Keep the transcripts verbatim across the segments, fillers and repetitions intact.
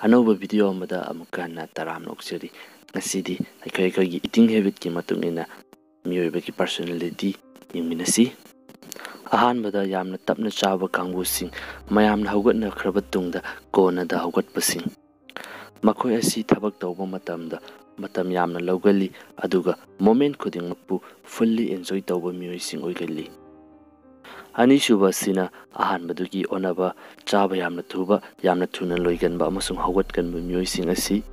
ꯑꯅꯧꯕ ꯚꯤꯗꯤꯑꯣ ꯑꯃꯗ ꯑꯃꯨꯛꯀ ꯍꯟꯅ ꯇꯔꯥꯝꯅ ꯑꯣꯛꯆꯔꯤ꯫ ꯉꯁꯤꯗꯤ ꯑꯩꯈꯣꯏ ꯑꯩꯈꯣꯏꯒꯤ ꯏꯇꯤꯡ ꯍꯦꯕꯤꯠꯀꯤ ꯃꯇꯨꯡ ꯏꯟꯅ ꯃꯤꯑꯣꯏꯕꯒꯤ ꯄꯔꯁꯣꯅꯦꯂꯤꯇꯤ ꯌꯦꯡꯃꯤꯟꯅꯁꯤ꯫ ꯑꯍꯥꯟꯕꯗ, ꯌꯥꯝꯅ ꯇꯞꯅ ꯆꯥꯕ ꯀꯥꯡꯕꯨꯁꯤꯡ, ꯃꯌꯥꯝꯅ ꯍꯧꯒꯠꯅꯈ꯭ꯔꯕ ꯇꯨꯡꯗ ꯀꯣꯟꯅꯗ ꯍꯧꯒꯠꯄꯁꯤꯡ꯫ ꯃꯈꯣꯏ ꯑꯁꯤ ꯊꯕꯛ ꯇꯧꯕ ꯃꯇꯝꯗ ꯃꯇꯝ ꯌꯥꯝꯅ ꯂꯧꯒꯜꯂꯤ, ꯑꯗꯨꯒ ꯃꯣꯃꯦꯟ ꯈꯨꯗꯤꯡꯃꯛꯄꯨ ꯐꯨꯜꯂꯤ ꯑꯦꯟꯖꯣꯏ ꯇꯧꯕ ꯃꯤꯑꯣꯏꯁꯤꯡ ꯑꯣꯏꯒꯜꯂꯤ꯫ ꯑꯅꯤꯁꯨꯕ ꯑꯁꯤꯅ ꯑꯍꯥꯟꯕꯗꯨꯒꯤ ꯑꯣꯟꯅꯕ, ꯆꯥꯕ ꯌꯥꯝꯅ ꯊꯨꯕ, ꯌꯥꯝꯅ ꯊꯨꯅ ꯂꯣꯏꯒꯟꯕ ꯑꯃꯁꯨꯡ ꯍꯧꯒꯠꯀꯟꯕ ꯃꯤꯑꯣꯏꯁꯤꯡ ꯑꯁꯤ꯫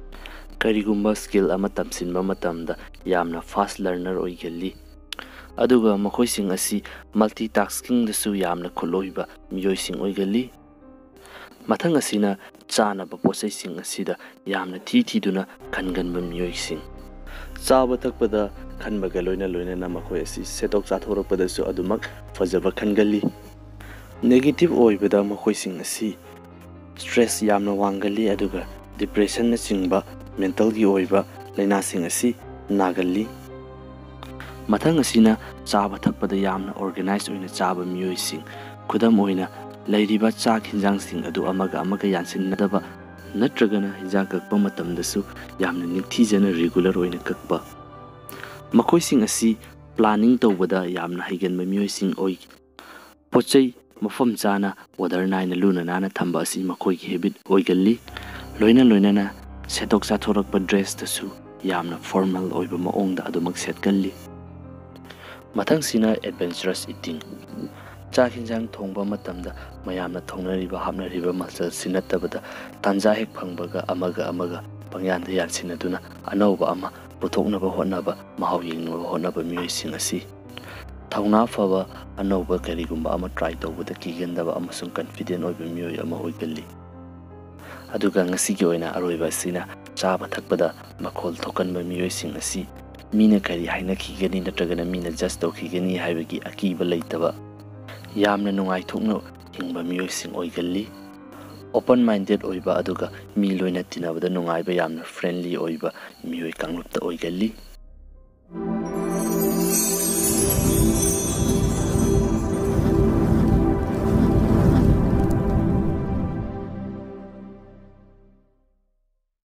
ꯀꯔꯤꯒꯨꯝꯕ ꯁ꯭ꯀꯤꯜ ꯑꯃ ꯇꯝꯁꯤꯟꯕ ꯃꯇꯝꯗ ꯌꯥꯝꯅ ꯐꯥꯁ ꯂꯔꯅꯔ ꯑꯣꯏꯒꯜꯂꯤ, ꯑꯗꯨꯒ ꯃꯈꯣꯏꯁꯤꯡ ꯑꯁꯤ ꯃꯜꯇꯤ ꯇꯥꯁꯀꯤꯡꯗꯁꯨ ꯌꯥꯝꯅ ꯈꯨꯠꯂꯣꯏꯕ ꯃꯤꯑꯣꯏꯁꯤꯡ ꯑꯣꯏꯒꯜꯂꯤ꯫ ꯃꯊꯪ ꯑꯁꯤꯅ ꯆꯥꯅꯕ ꯄꯣꯠꯆꯩꯁꯤꯡ ꯑꯁꯤꯗ ꯌꯥꯝꯅ ꯊꯤ ꯊꯤꯗꯨꯅ ꯈꯟꯒꯟꯕ ꯃꯤꯑꯣꯏꯁꯤꯡ꯫ ꯆꯥꯕ ꯊꯛꯄꯗ ꯈꯟꯕꯒ ꯂꯣꯏꯅ ꯂꯣꯏꯅꯅ ꯃꯈꯣꯏ ꯑꯁꯤ ꯁꯦꯠꯇꯣꯛ ꯆꯥꯊꯣꯔꯛꯄꯗꯁꯨ ꯑꯗꯨꯃꯛ ꯐꯖꯕ ꯈꯟꯒꯜꯂꯤ꯫ ꯅꯦꯒꯦꯇꯤꯚ ꯑꯣꯏꯕꯗ ꯃꯈꯣꯏꯁꯤꯡ ꯑꯁꯤ ꯁ꯭ꯇ꯭ꯔꯦꯁ ꯌꯥꯝꯅ ꯋꯥꯡꯒꯜꯂꯤ, ꯑꯗꯨꯒ ꯗꯤꯄ꯭ꯔꯦꯁꯟꯅꯆꯤꯡꯕ ꯃꯦꯟꯇꯜꯒꯤ ꯑꯣꯏꯕ ꯂꯥꯏꯅꯥꯁꯤꯡ ꯑꯁꯤ ꯅꯥꯒꯜꯂꯤ꯫ ꯃꯊꯪ ꯑꯁꯤꯅ ꯆꯥꯕ ꯊꯛꯄꯗ ꯌꯥꯝꯅ ꯑꯣꯔꯒꯅꯥꯏꯖ ꯑꯣꯏꯅ ꯆꯥꯕ ꯃꯤꯑꯣꯏꯁꯤꯡ꯫ ꯈꯨꯗꯝ ꯑꯣꯏꯅ, ꯂꯩꯔꯤꯕ ꯆꯥꯛ ꯍꯤꯟꯖꯥꯡꯁꯤꯡ ꯑꯗꯨ ꯑꯃꯒ ꯑꯃꯒ ꯌꯥꯟꯁꯤꯟꯅꯗꯕ ꯅꯠꯇ꯭ꯔꯒꯅ ꯍꯤꯟꯖꯥꯡ ꯀꯛꯄ ꯃꯇꯝꯗꯁꯨ ꯌꯥꯝꯅ ꯅꯤꯡꯊꯤꯖꯅ ꯔꯤꯒꯨꯂꯔ ꯑꯣꯏꯅ ꯀꯛꯄ꯫ ꯃꯈꯣꯏꯁꯤꯡ ꯑꯁꯤ ꯄ꯭ꯂꯥꯅꯤꯡ ꯇꯧꯕꯗ ꯌꯥꯝꯅ ꯍꯩꯒꯟꯕ ꯃꯤꯑꯣꯏꯁꯤꯡ ꯑꯣꯏ꯫ ꯄꯣꯠ ꯆꯩ ꯃꯐꯝ ꯆꯥꯅ ꯑꯣꯔꯗꯔ ꯅꯥꯏꯅ ꯂꯨꯅ ꯅꯥꯟꯅ ꯊꯝꯕ ꯑꯁꯤ ꯃꯈꯣꯏꯒꯤ ꯍꯦꯕꯤꯠ ꯑꯣꯏꯒꯜꯂꯤ꯫ ꯂꯣꯏꯅ ꯂꯣꯏꯅꯅ ꯁꯦꯠꯇꯣꯛ ꯆꯥꯊꯣꯔꯛꯄ ꯗ꯭ꯔꯦꯁꯇꯁꯨ ꯌꯥꯝꯅ ꯐꯣꯔꯃꯦꯜ ꯑꯣꯏꯕ ꯃꯑꯣꯡꯗ ꯑꯗꯨꯃꯛ ꯁꯦꯠꯀꯜꯂꯤ꯫ ꯃꯊꯪꯁꯤꯅ ꯑꯦꯗꯚꯦꯟꯆꯔꯁ ꯏꯇꯤꯡ꯫ ꯆꯥꯛ ꯍꯤꯟꯖꯥꯡ ꯊꯣꯡꯕ ꯃꯇꯝꯗ ꯃꯌꯥꯝꯅ ꯊꯣꯡꯅꯔꯤꯕ ꯍꯥꯞꯅꯔꯤꯕ ꯃꯆꯜꯁꯤ ꯅꯠꯇꯕꯗ, ꯇꯥꯟꯖꯥ ꯍꯦꯛ ꯐꯪꯕꯒ ꯑꯃꯒ ꯑꯃꯒ ꯄꯪꯌꯥꯟꯗ ꯌꯥꯟꯁꯤꯟꯅꯗꯨꯅ ꯑꯅꯧꯕ ꯑꯃ ꯄꯨꯊꯣꯛꯅꯕ ꯍꯣꯠꯅꯕ, ꯃꯍꯥꯎ ꯌꯦꯡꯅꯕ ꯍꯣꯠꯅꯕ ꯃꯤꯑꯣꯏꯁꯤꯡ ꯑꯁꯤ꯫ ꯊꯧꯅꯥ ꯐꯕ, ꯑꯅꯧꯕ ꯀꯔꯤꯒꯨꯝꯕ ꯑꯃ ꯇ꯭ꯔꯥꯏ ꯇꯧꯕꯗ ꯀꯤꯒꯟꯗꯕ ꯑꯃꯁꯨꯡ ꯀꯟꯐꯤꯗꯦꯟ ꯑꯣꯏꯕ ꯃꯤꯑꯣꯏ ꯑꯃ ꯑꯣꯏꯒꯜꯂꯤ꯫ ꯑꯗꯨꯒ ꯉꯁꯤꯒꯤ ꯑꯣꯏꯅ ꯑꯔꯣꯏꯕ ꯑꯁꯤꯅ ꯆꯥꯕ ꯊꯛꯄꯗ ꯃꯈꯣꯜ ꯊꯣꯛꯀꯟꯕ ꯃꯤꯑꯣꯏꯁꯤꯡ ꯑꯁꯤ꯫ ꯃꯤꯅ ꯀꯔꯤ ꯍꯥꯏꯅꯈꯤꯒꯅꯤ ꯅꯠꯇ꯭ꯔꯒꯅ ꯃꯤꯅ ꯖꯖ ꯇꯧꯈꯤꯒꯅꯤ ꯍꯥꯏꯕꯒꯤ ꯑꯀꯤꯕ ꯂꯩꯇꯕ, ꯌꯥꯝꯅ ꯅꯨꯡꯉꯥꯏꯊꯣꯛꯅ ꯍꯤꯡꯕ ꯃꯤꯑꯣꯏꯁꯤꯡ ꯑꯣꯏꯒꯜꯂꯤ꯫ ꯑꯣꯄꯟ ꯃꯥꯏꯟꯗꯦꯗ ꯑꯣꯏꯕ, ꯑꯗꯨꯒ ꯃꯤ ꯂꯣꯏꯅ ꯇꯤꯟꯅꯕꯗ ꯅꯨꯡꯉꯥꯏꯕ, ꯌꯥꯝꯅ ꯐ꯭ꯔꯦꯟꯂꯤ ꯑꯣꯏꯕ ꯃꯤꯑꯣꯏ ꯀꯥꯡꯂꯨꯞꯇ ꯑꯣꯏꯒꯜꯂꯤ꯫